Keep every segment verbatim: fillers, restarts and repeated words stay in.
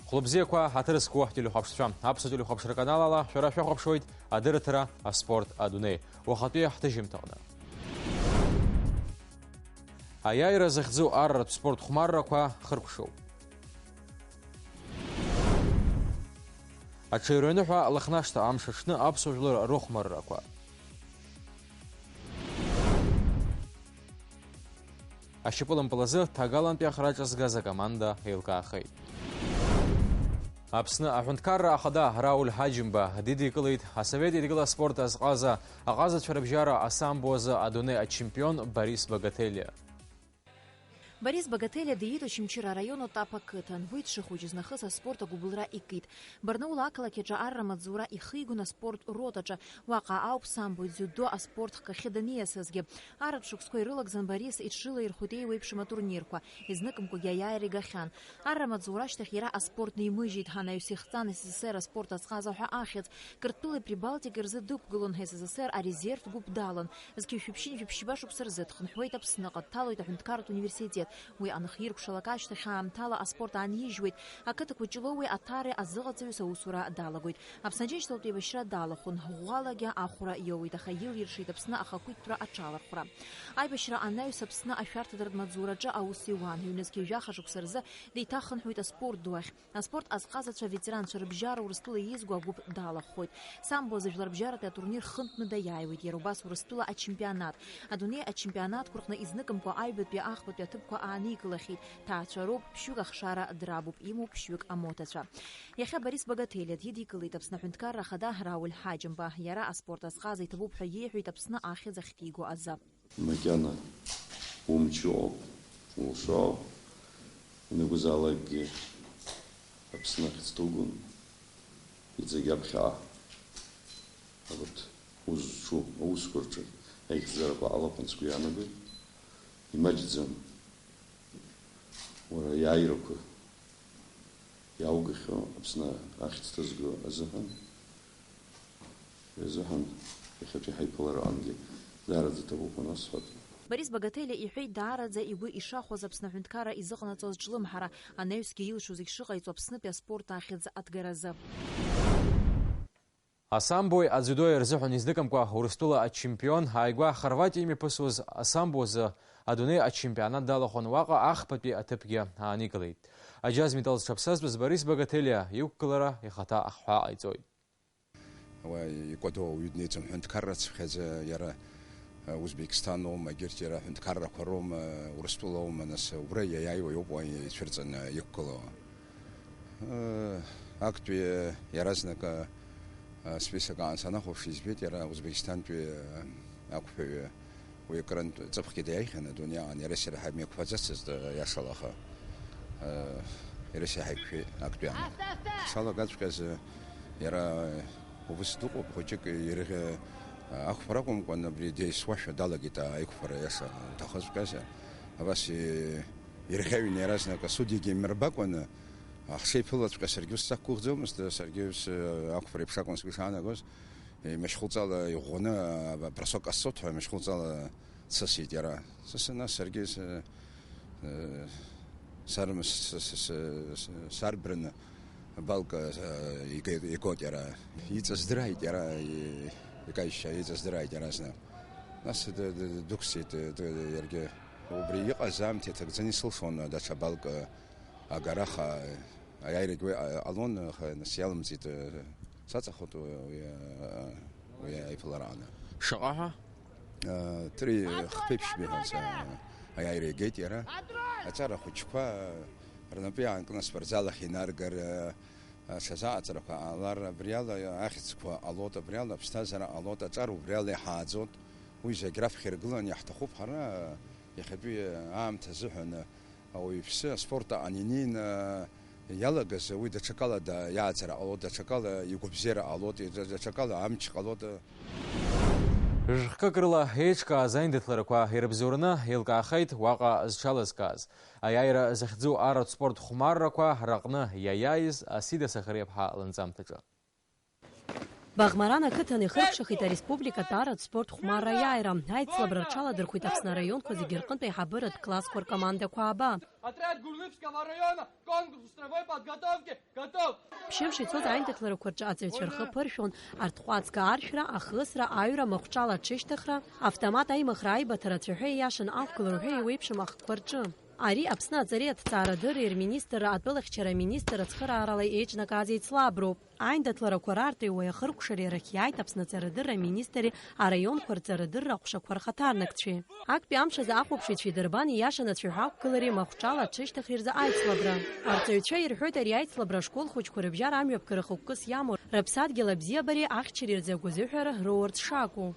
Хәлыбзиақәа, ҳаҭыр зқәу ҳтелехәаԥшцәа, Аԥсуа телехәаԥшра канал ала шәара шәахәаԥшуеит адырраҭара «Аспорт адунеи». Уахатәи ҳҭыжьымҭаҟны. Аиааира захьӡу арратә спорт хәмаррақәа хыркәшоуп. Аҽаҩраныҳәа Лыхнашҭа амш аҽны аԥсуа жәлар рыхәмаррақәа. Ашьапылампыл азы ҭагалантәи ахра аҿызгаз акоманда еилкаахеит. Аԥсны аҳәынҭқарра ахада Рауль Ҳаџьымба дидикылеит Асовет Еидгыла аспорт азҟаза, аҟазацәа рыбжьара асамбо азы адунеи ачемпион Борис Багателиа. Борис Багателиа диит Очамчыра араион Отап ақыҭан. Уи дшыхәыҷыз нахыс аспорт агәыбылра икит. Барнаул ақалақь аҿы арра маҵзура ихигон аспорт ротаҿы. Уаҟа ауп самбо, дзиудо аспорт хкахьы даниасызгьы. Арратә шықәсқәа ирылагӡан Борис иҽрылаирхәеит еиуеиԥшым атурнирқәа. Изныкымкәагьы аиааира игахьан. Арра маҵзура ашьҭахь иара аспорт нимыжьеит, анаҩс ихҵан С С С Р аспорт азҟаза ҳәа ахьӡ. Қырҭтәылеи Прибалтикеи рзы дықәгылон, С С С Р арезервтә гәыԥ далан. Зқьи жәшәи ԥшьынҩажәи ԥшьба шықәса рзы дхынҳәуеит Аԥсныҟа, дҭалоит аҳәынҭқарратә университет. Уи анхиркәшалак ашьҭахь аамҭала аспорт аанижьуеит. Ақыҭақәа Ҷлоуи Аҭареи азыҟаҵаҩыс аусура далагоит. Аԥсны Аџьынџьтәылатәи еибашьра далахәын. Ӷәӷәалагьы ахәра иоуеит, аха илиршеит Аԥсны ахақәиҭтәра аҽалархәра. Аибашьра анаҩс Аԥсны ашәарҭадаратә маҵзураҿы аус иуан. Ҩнызқьи жәаха шықәса рзы деиҭахынҳәуеит аспорт ду ахь. Аспорт азҟазацәа, аветеранцәа рыбжьара Урыстәыла иеизго агәыԥ далахәхоит. Самбо азы жәларбжьаратәи атурнир хынтәны даиааиуеит, иара убас Урыстәыла ачемпионат. Адунеи ачемпионатқәа рҟны изныкымкәа аҩбатәи, ахԥатәи аҭыԥқәа ааникылахьеит. Ҭаацәа роуп, ԥшьҩык ахшара драбуп, имоуп ԥшьҩык амоҭацәа. Иахьа Борис Багателиа дидикылеит Аԥсны аҳәынҭқарра ахада Рауль Ҳаџьымба. Иара аспорт азҟаза иҭабуп ҳәа иеиҳәеит Аԥсны ахьӡ ахьҭиго азы. Макьана умчу ауп, улшо ауп. Ианакәызаалакгьы Аԥсны ахьӡ ҭугон, иҵегь аԥхьаа абарҭ узҿу аусқәа рҿы аихьӡарақәа ҟалап ҳәа сгәы иаанагоит. Имаҷӡам уара иааирақәа иааугахьоу Аԥсны ахьӡ ҭызго азыҳәан. Изыҳәан иахьатәи ҳаиԥыларақәагьы даараӡа иҭабуп анысҳәа. Борис Багателиа иҳәеит даараӡа игәы ишахәаз Аԥсны аҳәынҭқарра изыҟанаҵоз ҿлымҳара, анаҩсгьы илшо зегь шыҟаиҵо Аԥснытәи аспорт ахьӡ аҭгаразы. Асамбои адзиудои рзыҳәан изныкымкәа Урыстәыла ачемпион, ааигәа Хорватиа имҩаԥысуаз асамбо азы адунеи ачемпионат далахәын, уаҟа ахԥатәи аҭыԥгьы ааникылеит. Аџьаз металл зҽаԥсазтәыз Борис Багателиа иқәгылара ихаҭа ахҳәаа ҟаиҵоит. Уа икәадоу ауаҩы днеиӡом, ҳәынҭқарра цәгьаӡа иара, э, Узбекистан аума, егьырҭ иара ҳәынҭқаррақәа роума, Урыстәыла аума, нас убра иаиааиуа иоуп уа ицәырҵаны иқәгылауа. Э, актәи, э, иаразнак, э, список аан санахәаԥш, избеит иара Узбекистантәи, э, ақәԥаҩы. Уи акырынтә ҵыԥхгьы даиааихьан адунеи аҟны, иара сара ҳамеиқәԥаӡацызт, иашала, аха, э, иара сиҳаиқәшәеит актәи аамҭа. Салагаҵәҟьаз, э, иара, э, убыс дыҟоуп, хәыҷык ирӷьа, э, ақәԥара акәымкәан, абри деисуашәа далагеит, аиқәԥара иаша лҭахыҵәҟьазар. Абас, э, ирӷьаҩны иаразнак асудиагьы имырбакәаны, ҳшеиԥылаҵәҟьа саргьы ус сақәгәыӷӡомызт, саргьы ус, э, ақәԥара еиԥш акәын сгәы шаанагоз. Имашьхәылҵала иӷәӷәаны, а, бросок ҟасҵоит ҳәа имашьхәылҵала дсысит иара. Сысын, нас саргьы с-, э, сарм-, с-, с-, с-, с-, сарбраны балк, э, игеит, игот иара. Иҵаздыраит иара, и-, икаишьа иҵаздыраит иаразнак. Нас д-, д-, д-, дықәсит, д-, д-, иаргьы. Убри иҟаз аамҭа иҭагӡаны исылшон даҽа балк, э, агараха, аиааирагь уи ҟалон, аха нас иалымҵит, саҵахоит уи, уи, уи аиԥыларааны. Шаҟа ҳәа? Э, три хԥеиԥшьбеи ҳәа са аиааира игеит иара. Аҵара хәыҷқәа рнапы иаанкны аспортзал ахь инаргар, э, сазааҵрақәа ҟалар, абриала ахьӡқәа ҟалоит, абриала аԥсҭазаара ҟалоит, аҿар убриала иҳааӡоит. Уи зегь раԥхьа иргыланы иаҳҭахуп ҳара, иахьатәи аамҭа азыҳәан. Ауаҩԥсы аспорт аҟны инеины иалагаз уи даҽакала да-, иааӡара ҟалоит, даҽакала игәабзиара ҟалоит, даҽакала амч ҟалоит. Жәхкык рыла еиҿкааз аиндаҭларақәа ирыбзоураны еилкаахеит уаҟа зҽалазкааз, аиааира захьӡу арратә спорт хәмаррақәа раҟны иаиааиз Асида Сахариаԥҳа лынҵамҭаҿы. Баӷмаран ақыҭан ихыркәшахеит ареспубликатә арратә спорт хәмарра аиааира. Аицлабра рҽаладырхәит Аԥсны араионқәа зегьы рҟынтә аиҳабыратә классқәа ркомандақәа ааба. Отряд Гулрыпского района, конкурс строевой подготовки, готов! Ԥшьымш ицоз аиндаҭларақәа рҿы аҵаҩцәа рхы ԥыршәон арҭҟәацга аршәра, ахысра, аҩра, махәҿала аҽышьҭыхра, автомат аимыхра, аибаҭара, ацәаҳәа ииашаны ақәгылара уҳәа еиуеиԥшым ахкқәа рҿы. Ари Аԥсны аҵареи аҭҵаарадырреи рминистрра атәылахьчара аминистр ацхыраарала еиҿнакааз еицлаброуп. Аиндаҭларақәа рартәи уи ахыркәшареи арахь иааит Аԥсны аҵарадырра аминистри араионқәа рҵарадырра аҟәшақәа рхаҭарнакцәеи. Актәи амш азы ахәаԥшыҩцәеи дырбани ииашаны ацәаҳәа ақәгылареи махәҿала аҽышьҭыхреи рзы аицлабра. Арҵаҩцәа ирҳәоит ари аицлабра ашкол хәыҷқәа рыбжьара амҩаԥгара хықәкыс иамоу, рыԥсадгьыл абзиабареи ахьчареи рзы агәазыҳәара роурц шакәу.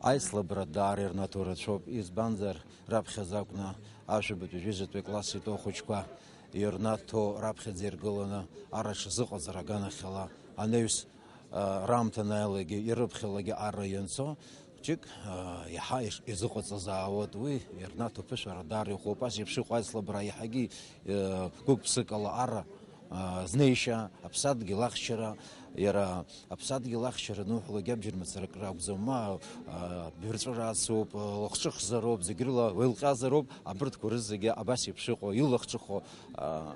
Аицлабра даара ирнаҭо рацәоуп, избанзар, раԥхьаӡа акәны ашәабатәи жәеизатәи класс итәоу ахәыҷқәа ирнаҭо раԥхьаӡа иргыланы ара рҽазыҟаҵара аганахьала анаҩс, а, раамҭа анааилагьы ирыԥхьалагьы ара ианцо хәҷык, а, иаҳа иш-, изыҟаҵазаауеит, уи ирнаҭо ԥышәара даара иӷәӷәоуп. Ас еиԥш иҟоу аицлабра иаҳагьы, а, гәык-ԥсыкала ара, а, знеишьа, аԥсадгьыл ахьчара, иара Аԥсадгьыл ахьчара ануҳәалак абџьар мацара акыр акәӡам, ма, а, бырҵәыра ацуп, а, лахҿыхзароуп, зегь рыла уеилҟьазароуп, абырҭқәа рызегьы абас еиԥш иҟоу, илахҿыху, а,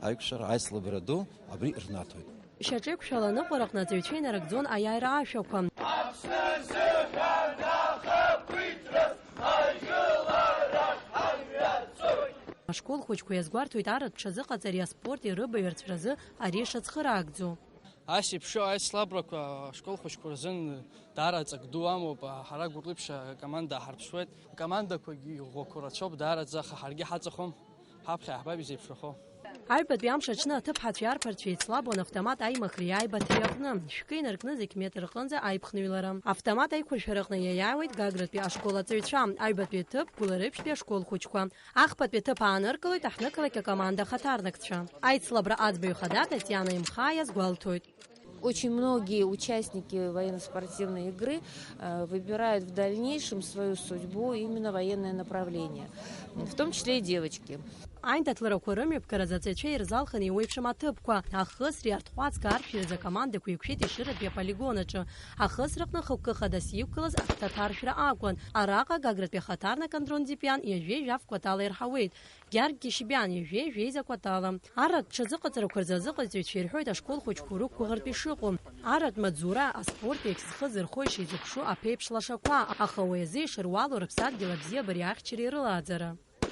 аиқәшәара, аицлабра ду абри рнаҭоит. Шьаҿеиқәшәала аныҟәара аҟны аҵаҩцәа инарыгӡон аиааира ашәақәа. Аԥсны азыҳәан ахақәиҭраз ажәылара ҳамҩаҵоит. Ашкол хәыҷқәа иазгәарҭоит арратә ҽазыҟаҵареи аспорти рыбаҩрцәразы ари шацхыраагӡоу. Ас еиԥш аицлабрақәа ашкол хәыҷқәа рзын даара ҵак ду амоуп, ҳара Гәылрыԥшь акоманда ҳарԥшуеит. Акомандақәагьы иӷәӷәақәа рацәоуп даараӡа, аха ҳаргьы ҳаҵахом, ҳаԥхьа иаҳбап изеиԥшрахо. Аҩбатәи амш аҽны аҭыԥҳацәеи арԥарцәеи еицлабуан автомат аимыхреи аибаҭареи аҟны. Шәкы инаркны зегь метр рҟынӡа аиԥхныҩлара. Автомат аиқәыршәара аҟны иаиааиуеит Гагратәи ашкол аҵаҩцәа, аҩбатәи аҭыԥ Гәыларыԥшьтәи ашкол хәыҷқәа. Ахԥатәи аҭыԥ ааныркылоит аҳҭнықалақь акоманда ахаҭарнакцәа. Аицлабра аӡбаҩ хада Татиана Имхаа иазгәалҭоит. Очень многие участники военно-спортивной игры, э, выбирают в дальнейшем свою судьбу именно военное направление, в том числе и девочки. Аиндаҭларақәа рымҩаԥгаразы аҵаҩцәа ирзалхын еиуеиԥшым аҭыԥқәа, ахысреи арҭҟәацга аршәи рзы акомандақәа еиқәшәеит Ешыратәи аполигон аҿы. Ахысраҟны хықәкы хадас иқәгылаз ахҭаҭаршәра акәын. Араҟа Гагратәи ахаҭарнак Андрон Ӡипиан ҩажәеи жәаф кәатала ирҳауеит. Гьаргь Кьышьбиан ҩажәеи жәеиза кәатала. Арратә ҽазыҟаҵарақәа рзы азыҟаҵаҩцәа ирҳәоит ашкол хәыҷқәа рықәгәыӷыртә ишыҟоу. Арратә маҵзура, аспорт иахь зхы зырхо ишизыԥшу аԥеиԥш лашақәа, аха уи азы ишыруалу рыԥсадгьыл абзиабареи ахьчареи рылааӡара.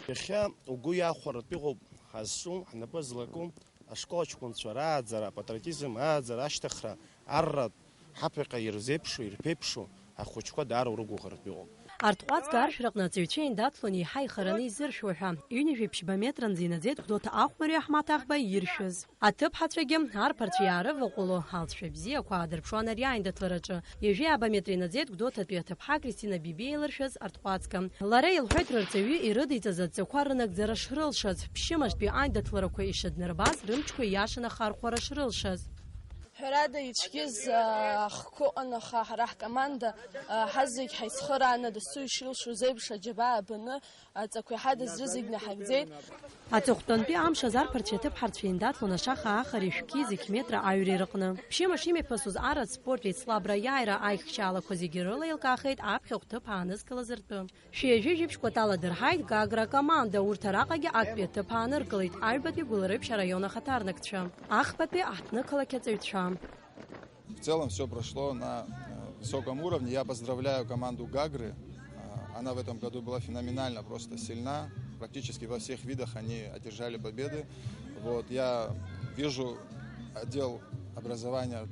Иахьа угәы иахәартә иҟоуп ҳазҿу, ҳнапы злаку, ашкол аҷкәынцәа рааӡара, апатриотизм ааӡара, ашьҭыхра, арратә ҳаԥхьаҟа ирзеиԥшу, ирԥеиԥшу ахәыҷқәа даара урыгәыӷыртә иҟоуп. Арҭҟәацга аршәраҟны аҵаҩцәа еиндаҭлон еиҳа ихараны изыршәуа ҳәа. Ҩынҩажәи ԥшьба метранӡа инаӡеит Гәдоуҭа ахәмари аҳмаҭ аӷбеи иршәыз. Аҭыԥҳацәагьы арԥарцәа иаарываҟәыло алҵшәа бзиақәа аадырԥшуан ари аиндаҭлараҿы. Ҩажәи ааба метра инаӡеит Гәдоуҭатәи аҭыԥҳа Кристина Бибиа илыршәыз арҭҟәацга. Лара илҳәеит рырҵаҩы ирыдиҵаз адҵақәа рынагӡара шрылшаз, ԥшьымаштәи аиндаҭларақәа ишыднарбаз, рымчқәа ииашаны ахархәара шрылшаз. Ҳәарада, ицәгьаз, а, ахқәа ыҟан, аха ҳара ҳкоманда, а, ҳазегь ҳаицхырааны, дасу ишилшоз еиԥш, аџьабаа баны, аҵақәа иҳадыз рызегь наҳагӡеит. Аҵыхәтәантәи амш азы арԥарцәеи аҭыԥҳарцәеи еиндаҭлон ашаха аахареи шәки зегь метра аҩреи рыҟны. Ԥшьымш имҩаԥысуаз арратә спорт еицлабра аиааира аихшьаалақәа зегьы рыла еилкаахеит аԥхьахә ҭыԥ аанызкылаз ртәы. Шәи ҩажәи жәибжь кәатала дырҳаит Гагра акоманда, урҭ араҟагьы актәи аҭыԥ ааныркылеит аҩбатәи Гәылрыԥшь араион ахаҭарнакцәа, ахԥатәи аҳҭнықалақь аҵаҩцәа. В целом всё прошло на, э, высоком уровне. Я поздравляю команду Гагры. Э, она в этом году была феноменально просто сильна. Практически во всех видах они одержали победы. Вот, я вижу, отдел образования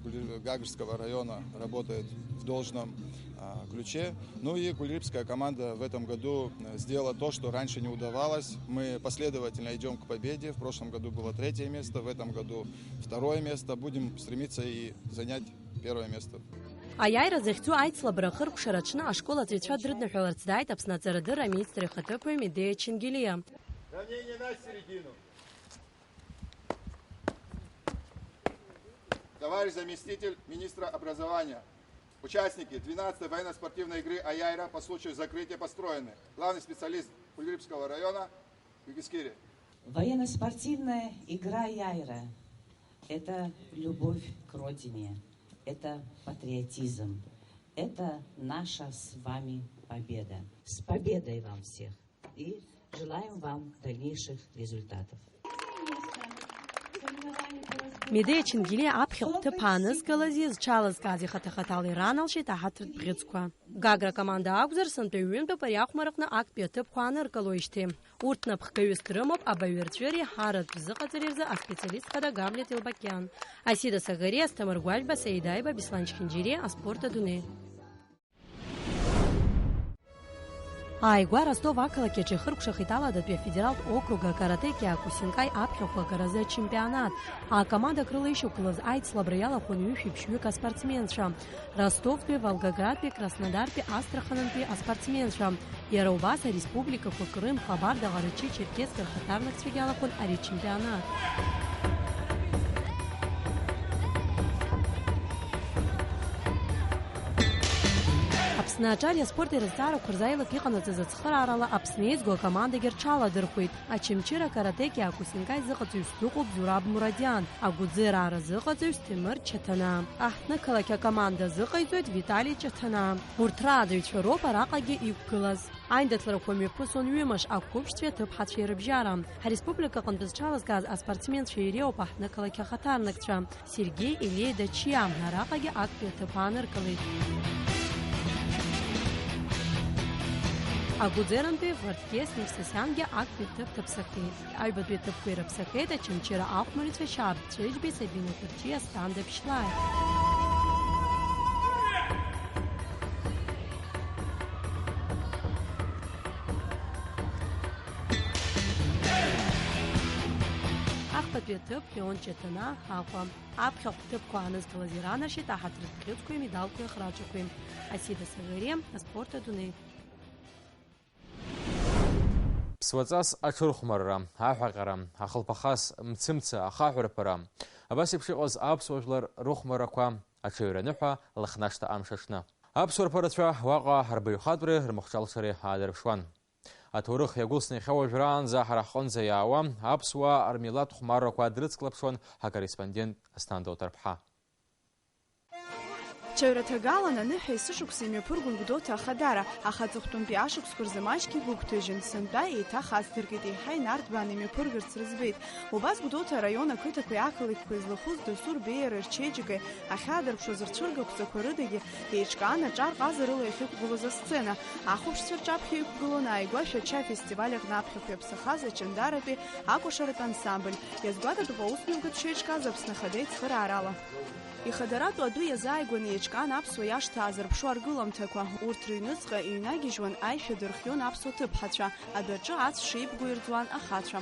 Гуль-, Гагрского района работает в должном, а, ключе. Ну и гулрыпская команда в этом году, э, сделала то, что раньше не удавалось. Мы последовательно идём к победе. В прошлом году было третье место, в этом году второе место. Будем стремиться и занять первое место. Аиааира захьӡу аицлабра ахыркәшара аҽны ашкол аҵаҩцәа дрыдныҳәаларц дааит Аԥсны аҵарадырра аминистр ихаҭыԥуаҩ Медеиа Чингелиа. Равнение на середину. Товарищ заместитель министра образования, участники двенадцатой военно-спортивной игры «Аиааира» по случаю закрытия построены. Главный специалист Гулрыпского района Югискири. Военно-спортивная игра «Аиааира» Это любовь к родине, это патриотизм, это наша с вами победа. С победой вам всех и желаем вам дальнейших результатов. Медеиа Чингелиа аԥхьахә ҭыԥ аанызкылази зҽалазкааз ихаҭа-хаҭала ираналшеит аҳаҭыртә бӷьыцқәа. Гагра акоманда акәзар, сынтәа ҩынтәоуп ари ахәмарраҟны актәи аҭыԥқәа ааныркылоижьҭеи. Урҭ напхгаҩыс дрымоуп абаҩрҵәыреи ҳаратә зыҟаҵареи рзы аспециалистқәа Гамлет Илбакиан, Асида Сагариа, Асҭамыр Гәажәба, Саид Аиба, Беслан Чхинџьириа, аспорт адунеи. Ааигәа Ростов ақалақь аҿы ихыркәшахеит Аладатәи афедералтә округ акарате киокусинкаи аԥхьахәы агаразы ачемпионат. Акомандак рыла ишьақәгылаз аицлабра иалахәын ҩышәи ԥшьҩык аспортсменцәа. Ростовтәи, Волгоградтәи, Краснодартәи, Астраханынтәи аспортсменцәа. Иара убас ареспубликақәа Крым, Хабарда, Ҟарачы-Черкесск рхаҭарнакцәагьы алахәын ари ачемпионат. Аԥсны аҿар аспорти рызҵаарақәа рзы аилак иҟанаҵаз ацхыраарала Аԥсны еизго акомандагьы рҽаладырхәеит. Очамчыра акарате киокусинкаи зыҟаҵаҩыс дыҟоуп Зураб Мурадиан, агәыӡыраа рзыҟаҵаҩыс Ҭемыр Чаҭанаа. Аҳҭнықалақь акоманда азыҟаиҵоит Витали Чаҭанаа. Урҭ рааӡаҩцәа роуп араҟагьы иқәгылаз. Аиндаҭларақәа мҩаԥысуан ҩымш, ақәыԥшцәеи аҭыԥҳацәеи рыбжьара. Ҳареспублика аҟынтә зҽалазкааз аспортсменцәа иреиуоуп аҳҭнықалақь ахаҭарнакцәа. Сергеи Елеи Дачиа араҟагьы актәи аҭыԥ ааныркылеит. Агәыӡерантәи Вардкес Нефсасиангьы актәи аҭыԥ ҭаԥсахеит. Аҩбатәи аҭыԥқәа ирыԥсахеит Очамчыра ахәмарицәа Шьааб Цәыџьбеи Сабина Кәырҷиа Асҭанда Ԥшьлааи. Ахԥатәи аҭыԥ Леон Ҷаҭанаа Аҟәа. Аԥхьахә ҭыԥқәа аанызкылаз иранашьеит аҳаҭыртә бӷьыцқәеи амедалқәеи ахраҿақәеи. Асида Сагариа, аспорт адунеи. Ԥсуаҵас аҽырхәмарра, аҳәаҟьара, ахылԥахас мцымца, ахаҳәрԥара, абас еиԥш иҟаз аԥсуа жәлар рыхәмаррақәа аҽаҩраныҳәа Лыхнашҭа амш аҽны. Аԥсуа рԥарацәа уаҟа рбаҩхатәреи рмахәҿалшареи аадырԥшуан. Аҭоурых иагәылсны иахьа уажәраанӡа ҳара ҳҟынӡа иаауа аԥсуаа рмилаҭ хәмаррақәа дрыцклаԥшуан ҳакорреспондент Асҭанда Уҭарԥҳа. Ҽаҩраҭагалан аныҳәа есышықәса имҩаԥыргон Гәдоуҭа Ахадара, аха аҵыхәтәантәи ашықәсқәа рзы маҷк игәыгәҭажьын, сынтәа еиҭах ацдыркит, еиҳа инарҭбааны имҩаԥыргарц рыӡбеит. Убас Гәдоуҭа араион ақыҭақәеи ақалақьқәеи злахәыз дасу рбеиареи рчеиџьыкеи ахьаадырԥшуаз рцәыргақәҵақәа рыдагьы еиҿкаан аҿар ҟазарыла иахьықәгылоз асцена. Ахәаԥшцәа рҿаԥхьа иқәгылон ааигәа Шәача афестиваль аҟны аԥхьахә иаԥсахаз Ачандаратәи акәашаратә ансамбль. Иазгәаҭатәуп аусмҩаԥгатә шеиҿкааз Аԥсны Ахада ицхыраарала. Ихадаратәу адәы иазааигәаны еиҿкаан аԥсуа иашҭа аазырԥшу аргыламҭақәа. Урҭ рыҩныҵҟа иҩнагьежьуан аишәа дырхион аԥсуа ҭыԥҳацәа, адәаҿы ацә шеибгоу ирӡуан ахацәа.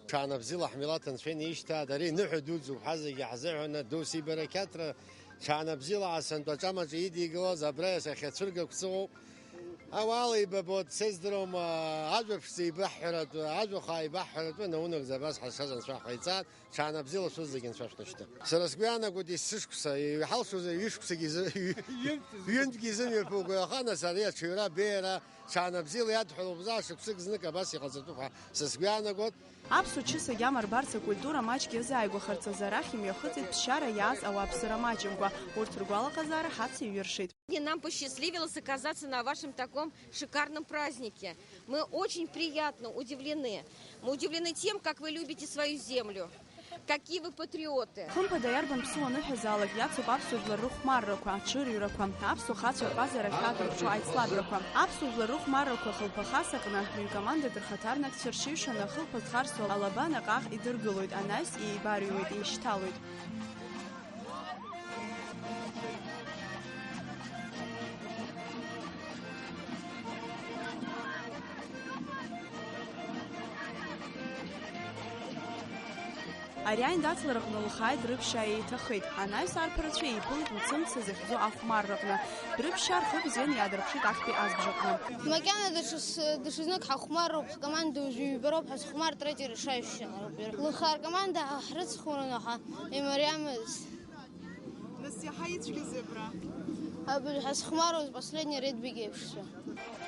Ҽаанбзиала ҳмилаҭ анцәа инеишьҭааит, ари ныҳәа дуӡӡоуп, ҳазегьы ҳзыҳәан, досу ибарақьаҭра. Ҽаанбзиала асанду аҿамаҿы идикылаз абра иахьа цәыргақәҵоуп. Ауаа еибабоит, сездрома, ажәа ԥшӡа еибаҳҳәаратәы, ажәа хаа еибаҳҳәаратәы наунагӡа абас ҳазшаз анцәа ҳҟаиҵааит. Ҽаанбзиала шәызегьы анцәа шәнашьҭы. Сара сгәы иаанагоит есышықәса, иҳалшозар ҩышықәсагьы изы-, ҩынтәгьы изымҩаԥуго, аха нас ари аҽаҩра абеиара ҽаанбзиала иадҳәалоуп заа шықәсык знык абас иҟаҵатәуп ҳәа са сгәы иаанагоит. Аԥсуа чыс агьама рбарц акультура маҷк иазааигәахарц азы арахь имҩахыҵит ԥсшьара иааз ауааԥсыра маҷымкәа, урҭ ргәалаҟазаара ҳацеиҩыршеит. Нам посчастливилось оказаться на вашем таком шикарном празднике. Мы очень приятно удивлены. Мы удивлены тем, как вы любите свою землю, какие вы патриоты. Хымԥада, иарбан ԥсуа ныҳәазаалак иацуп аԥсуа жәлар рыхәмаррақәа, аҽырҩрақәа, аԥсуа хацәа рҟазара ахьаадырԥшуа аицлабрақәа. Аԥсуа жәлар рыхәмаррақәа хылԥахас аҟны ҩ-командак рхаҭарнакцәа рҽеиҩшаны ахылԥа зхарсу алаба наҟ-ааҟ идыргылоит, анаҩс еибарыҩуеит, еишьҭалоит. Ари аиндаҭлараҟны лхааит Дрыԥшьаа еиҭахеит. Анаҩс арԥарацәа еиԥылеит Мцымца захьӡу ахәмарраҟны. Дрыԥшьаа рхы бзианы иаадырԥшит актәи азбжаҟны. Макьана даҽа с-, даҽазнык ҳахәмаруп, ҳкоманда уажәы ҩба роуп ҳазхәмартра, тиа решающая роуп иара. Лыхаа ркоманда ҳрыцхәмарын, аха имариамызт. Нас иаҳа ицәгьази абра? Абри ҳазхәмаруаз последний редбиг еиԥшцәа.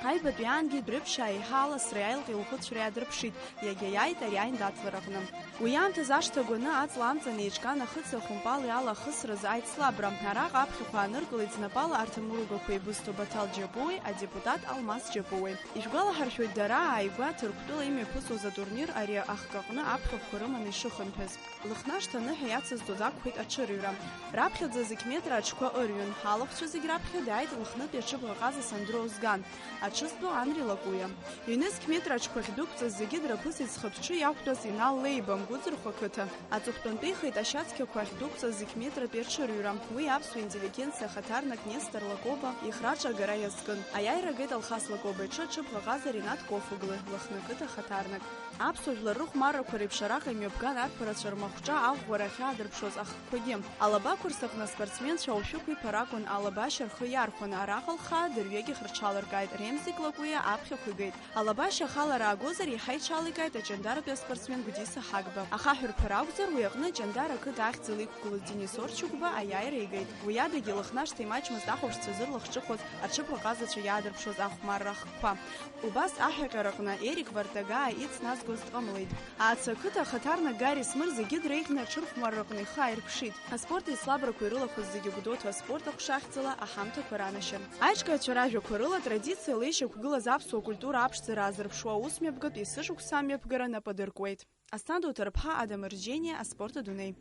Аҩбатәи аангьы Дәрыԥшьаа еиҳа аласреи аилҟьеи лхәыцәреи аадырԥшит, иагьа иааит ари аиндаҭлара аҟны. Уи аамҭаз ашҭа агәаны аҵла амҵан еиҿкаан ахыци ахәымпали ала ахысразы аицлабра. Араҟа аԥхьахәы ааныркылеит знапала арҭ амыругақәа еибызҭо Баҭал Џьапуеи адепутат Алмас Џьапуеи. Ишәгәалаҳаршәоит, дара ааигәа Ҭырқәтәыла имҩаԥысуаз атурнир ари ахкы аҟны аԥхьахәқәа рыманы ишыхынҳәыз. Лыхны ашҭа аныҳәа иацызҵоз акәхеит аҽырҩра. Раԥхьаӡа зықь метра аҽқәа ырҩын. Алахәцәа зегь раԥхьа дааит Лыхнытәи аҽыбӷаҟаза Сандро Озган. Аҽызтәу Анри Лакуиа. Ҩнызқь метра аҽқәа ахьдәықәҵаз зегьы дрыԥысит зхы-бжьы иақәтәаз Инал Леиба, Мгәыӡырхә ақыҭа. Аҵыхәтәантәи ихеит ашьацқьақәа ахьдәықәҵаз зықь метратәи аҽырҩра. Уи аԥсуа интеллигенциа ахаҭарнак Нестор Лакоба ихраҿы агара иазкын. Аиааира агеит Алхас Лакоба иҽы аҽыбӷаҟаза Ринат Кофуглы, Лыхны ақыҭа ахаҭарнак. Аԥсуа жәлар рыхәмаррақәа реиԥш араҟа имҩаԥган арԥарацәа рмахәҿа аӷәӷәара ахьаадырԥшуаз ахкқәагьы. Алаба қәырс аҟны аспортсменцәа аушьықәиԥар акәын, алаба ашьа рхы иархәон, араҟа лхаа дырҩегьых рҽалыркааит, Ремзик Лакуиа аԥхьахә игеит. Алаба ашьа ахалара аагозар, еиҳа иҽаликааит аҷандаратәи аспортсмен Гәдиса Ҳагба. Ахаҳә рԥара акәзар, уи аҟны Ҷандар ақыҭа ахьӡала иқәгылоз Денис Орчугба аиааира игеит. Уи адагьы Лыхнашҭа имаҷмызт ахәаԥшцәа зырлахҿыхуаз аҽыбӷаҟазацәа иаадырԥшуаз ахәмарра ахкқәа. Убас аҳәаҟьараҟны Ерик Вартагаа ицназгоз дҟамлеит. Аца ақыҭа ахаҭарнак Гари Смыр зегьы дреиӷьны аҽырхәмарраҟны ихы ааирԥшит. Аспорт еицлабрақәа ирылахәыз зегьы Гәдоуҭа аспорт аҟәша ахьӡала аҳамҭақәа ранашьан. Аиҿкаацәа ражәақәа рыла, традициала ишьақәгылаз аԥсуа культура аԥшӡара аазырԥшуа аусмҩаԥгатә есышықәса амҩаԥгара нап адыркуеит. Асҭанда Уҭарԥҳа, Адам Рџьениа, Аспорт адунеи.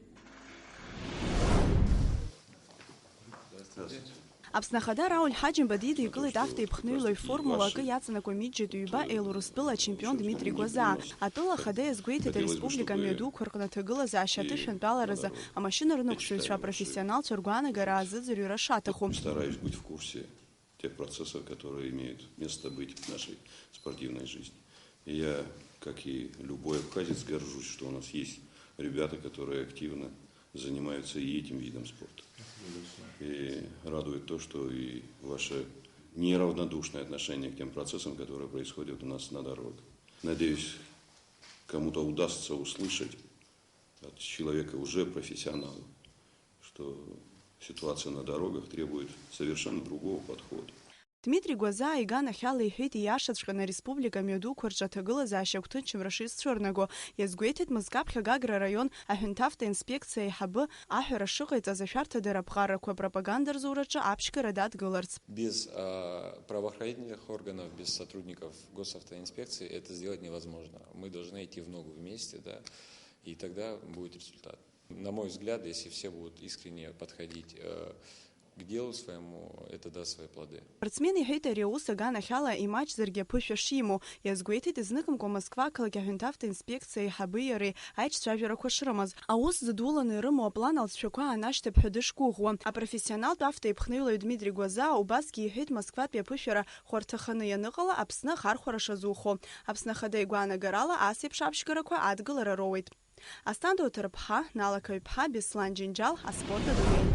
Аԥсны Ахада Рауль Ҳаџьымба дидикылеит автоеиԥхныҩлаҩ формула акы иаҵанакуа миџьытә ҩба Елурыстәыла ачемпион Дмитри Гәазаа. Атәыла Ахада иазгәеиҭеит ареспублика мҩадуқәа рҟны аҭагылазаашьа аҭышәантәаларазы амашьына рынықәсыҩцәа апрофессионалцәа ргәаанагара азыӡырҩра шаҭаху. Стараюсь быть в курсе тех процессов, которые имеют место быть в нашей спортивной жизни. И я, как и любой абхазец, горжусь, что у нас есть ребята, которые активно занимаются и этим видом спорта. И радует то, что и ваше неравнодушное отношение к тем процессам, которые происходят у нас на дорогах. Надеюсь, кому-то удастся услышать от человека уже профессионала, что ситуация на дорогах требует совершенно другого подхода. Дмитри Гәазаа иганахьала иҳәеит, ииашаҵәҟьаны ареспублика мҩадуқәа рҿы аҭагылазаашьа агәҭынчымра шизцәырнаго. Иазгәеиҭеит, мызкы аԥхьа Гагра араион аҳәынҭавтоинспекциа аиҳабы аҳәара шыҟаиҵаз ашәарҭадара аԥҟарақәа апропаганда рзураҿы аԥшьгара дадгыларц. Без, а, правоохранительных органов, без сотрудников госавтоинспекции это сделать невозможно. Мы должны идти в ногу вместе, да, и тогда будет результат. На мой взгляд, если все будут искренне подходить, э, к делу своему, это даст свои плоды. Спортсмен иҳәеит, ари аус аганахьала имаҷзаргьы аԥышәа шимоу. Иазгәеиҭеит, изныкымкәа Москва ақалақь аҳәынҭавтоинспекциа аиҳаби иареи аиҿцәажәарақәа шрымаз. Аус зыдуланы ирымоу аплан алҵшәақәа аанашьҭып ҳәа дышгәыӷуа. Апрофессионалтә автоеиԥхныҩлаҩ Дмитри Гәазаа убасгьы иҳәеит, Москватәи аԥышәара хәарҭаханы ианыҟала, Аԥсны ахархәара шазухо. Аԥсны Ахада игәаанагарала, ас еиԥш аԥшьгарақәа адгылара роуеит. Асҭанда Уҭарԥҳа, Нала Қаҩԥҳа, Беслан Џьынџьал, Аспорт адунеи.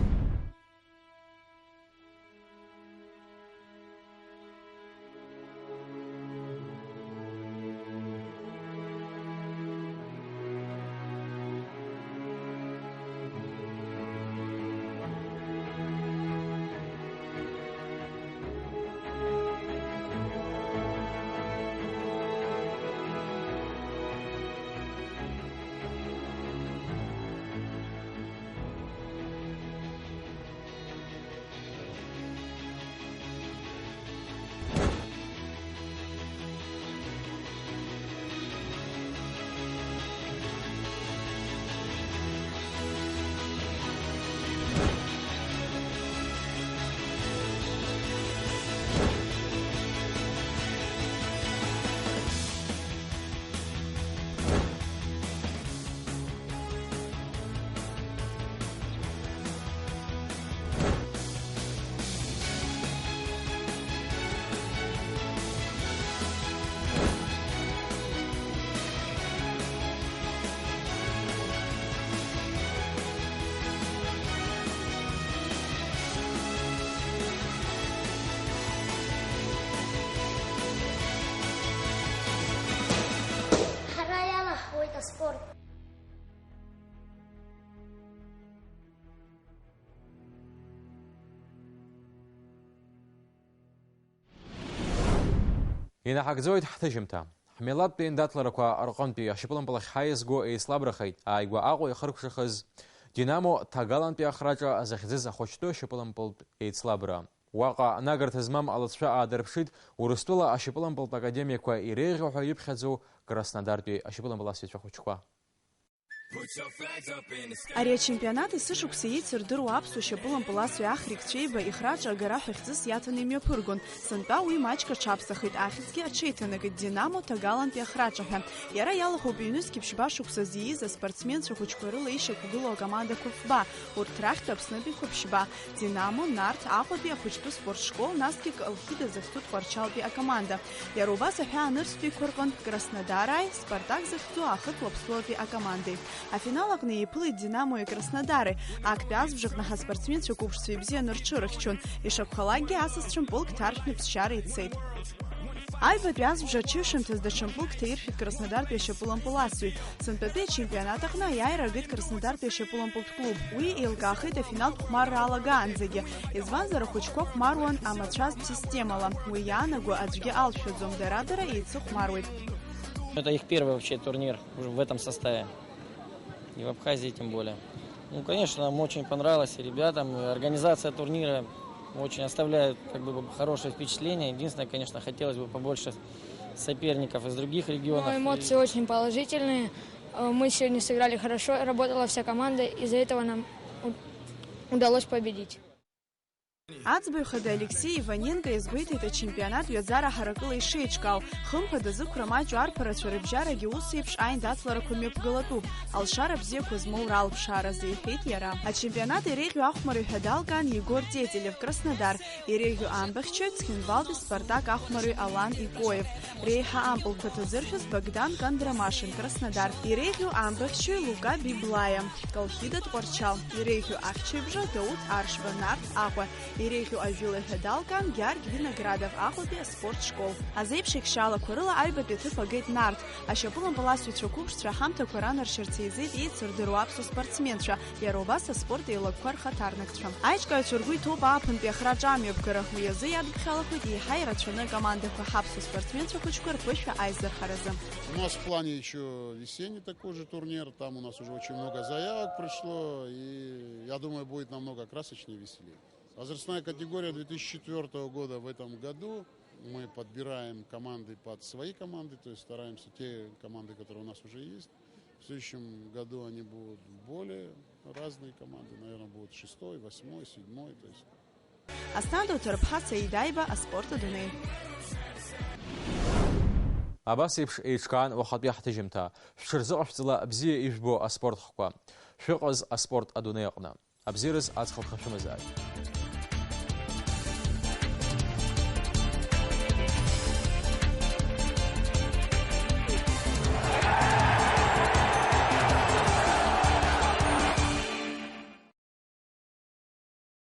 Инаҳагӡоит ҳҭыжьымҭа. Ҳмилаҭтә еиндаҭларақәа рҟынтәи ашьапылампыл ахь ҳаиазго еицлабрахеит ааигәа Аҟәа ихыркәшахаз Динамо Ҭагалантәи ахраҿа захьӡыз ахәыҷтәы ашьапылампылтә еицлабра. Уаҟа нагарҭа змам алыҵшәа аадырԥшит Урыстәыла ашьапылампылтә академиақәа иреиӷьу ҳәа иԥхьаӡоу Краснодартәи ашьапылампыласҩцәа хәыҷқәа. Ари ачемпионат есышықәса еицырдыруа аԥсуа шьапылампыласҩы Ахрик Цәеиба ихраҿы агара ҳәа хьӡыс иаҭаны имҩаԥыргон. Сынтәа уи маҷк аҽаԥсахит, ахьӡгьы аҽеиҭанакит Динамо Ҭагалантәи ахраҿа ҳәа. Иара иалахәуп ҩнызқьи ԥшьба шықәса зииз аспортсменцәа хәыҷқәа рыла ишьақәгылоу акомандақәа фба, урҭ рахьтә Аԥснытәиқәа ԥшьба. Динамо, Нарҭ, Аҟәатәи ахәыҷтәы спорт школ, насгьы Колхида захьӡу Тҟәарчалтәи акоманда. Иара убас аҳәаа нырцәтәиқәа рҟынтә Краснодарааи, Спартак захьӡу Аахык Уаԥстәылатәи акомандеи. Афинал аҟны еиԥылеит Динамои Краснодари. Актәи азбжаҟны ҳаспортсменцәа қәыԥшцәа ибзианы рҽырыхьчон. Ишакәхалакгьы, асасцәа мпылк ҭаршәны ԥсшьара ицеит. Аҩбатәи азбжа аҽыҩшамҭаз даҽа мпылк ҭаиршәит Краснодартәи ашьапылампыласҩы. Сынтәатәи ачемпионат аҟны аиааира агеит Краснодартәи ашьапылампылтә клуб. Уи еилкаахеит афиналтә хәмарра алагаанӡагьы. Избанзар, ахәыҷқәа хәмаруан амацәаз системала. Уи иаанаго аӡәгьы алшәаӡом, дара-дара еицыхәмаруеит. Это их первый вообще турнир уже в этом составе. И в Абхазии тем более. Ну, конечно, нам очень понравилось и ребятам, и организация турнира очень оставляет как бы хорошее впечатление. Единственное, конечно, хотелось бы побольше соперников из других регионов. Ну, эмоции очень положительные. Э, мы сегодня сыграли хорошо, работала вся команда, из-за этого нам у-, удалось победить. Аӡбаҩ хада Алексеи Иваненко иазгәеиҭеит ачемпионат ҩаӡара ҳаракыла ишеиҿкаау. Хымԥада, зықәра маҷу арԥарацәа рыбжьарагьы ус еиԥш аиндаҭларақәа мҩаԥгалатәуп, алшара бзиақәа змоу ралԥшааразы, иҳәеит иара. Ачемпионат иреиӷьу ахәмарҩ ҳәа далкаан Егор Тетелев, Краснодар, иреиӷьу амбахьчаҩ Цхинвалтәи Спартак ахәмарҩ Алан Икоев, реиҳа ампылқәа ҭазыршәыз Богдан Кандрамашин, Краснодар, иреиӷьу амбахьчаҩ Лука Библаиа, Колхида Тҟәарчал, иреиӷьу ахьчаҩбжа Дауҭ Аршба, Нарҭ Аҟәа, иреиӷьу ажәылаҩ ҳәа далкаан Георги Виноградов, Аҟәатәи аспорт школ. Азеиԥш еихшьаалақәа рыла аҩбатәи аҭыԥ агеит Нарҭ. Ашьапылампыласҩцәа қәыԥшцәа ҳамҭақәа ранаршьарц еизеит еицырдыруа аԥсуа спортсменцәа, иара убас аспорт еилакқәа рхаҭарнакцәа. Аиҿкааҩцәа ргәы иҭоуп ааԥынтәи ахраҿы амҩаԥгара, уи азы иадыԥхьалақәеит еиҳа ирацәаны акомандақәа ҳаԥсуа спортсменцәа хәыҷқәа рԥышәа аизырҳаразы. У нас в плане ещё весенний такой же турнир, там у нас уже очень много заявок пришло, и я думаю, будет намного красочнее и веселее. Возрастная категория две тысячи четвёртого года в этом году. Мы подбираем команды под свои команды, то есть стараемся те команды, которые у нас уже есть, в следующем году они будут более разные команды, наверное, будут шестой, восьмой, седьмой, то есть. Асҭанда Уҭарԥҳа, Саид Аиба, аспорт адунеи. Абас еиԥш еиҿкаан уахатәи ҳҭыжьымҭа. Шәҽырзыҟашәҵала бзиа ижәбо аспорт хкқәа. Шәыҟаз аспорт адунеи аҟны. Абзиараз аҵх алԥха шәымазааит.